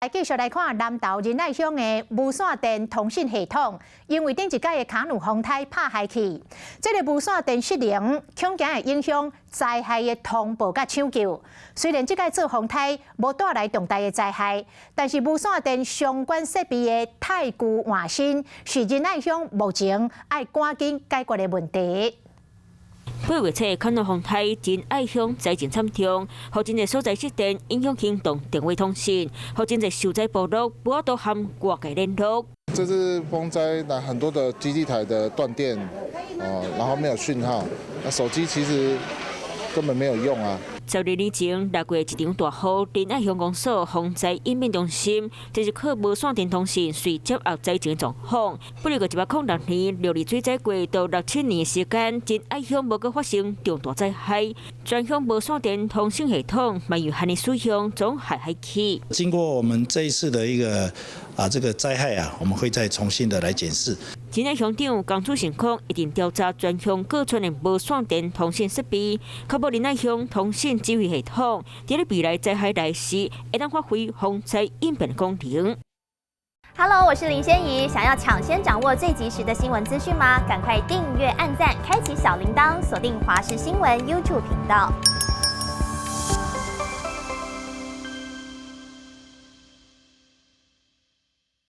繼續來看南投仁愛鄉的無線電通訊系統，因為頂一擺的卡努風颱拍害去，這个無線電失靈，恐驚會影響災害的通報佮搶救。雖然這擺做風颱無帶來重大的災害，但是無線電相關設備的汰舊換新，是仁愛鄉目前愛趕緊解決的問題。八月初，卡努風颱，仁愛鄉災情慘重，予真濟所在失電，影響行動電話通訊，予真濟受災部落無法度和外界聯絡。這次風災，那很多的基地台的斷電，哦，然後沒有訊號，那手機其實根本沒有用啊。12年前，6月一場大雨，仁愛鄉公所防災應變中心，就是靠無線電通訊隨接合災情狀況。不過106年六二水災過到六七年時間，仁愛鄉無閣發生重大災害，全鄉無線電通訊系統嘛有限的使用，總害害去。經過我們這一次的一個這個災害啊，我們會再重新的來檢視。仁愛鄉長江主成講，一定調查全鄉各村的無線電通訊設備，確保仁愛鄉通訊指揮系統，佇咧未來災害來時，會當發揮防災應變的功能。 Hello，我是林仙怡，想要搶先掌握最及時的新聞資訊嗎？趕快訂閱、按讚、開啟小鈴鐺，鎖定華視新聞 YouTube 頻道。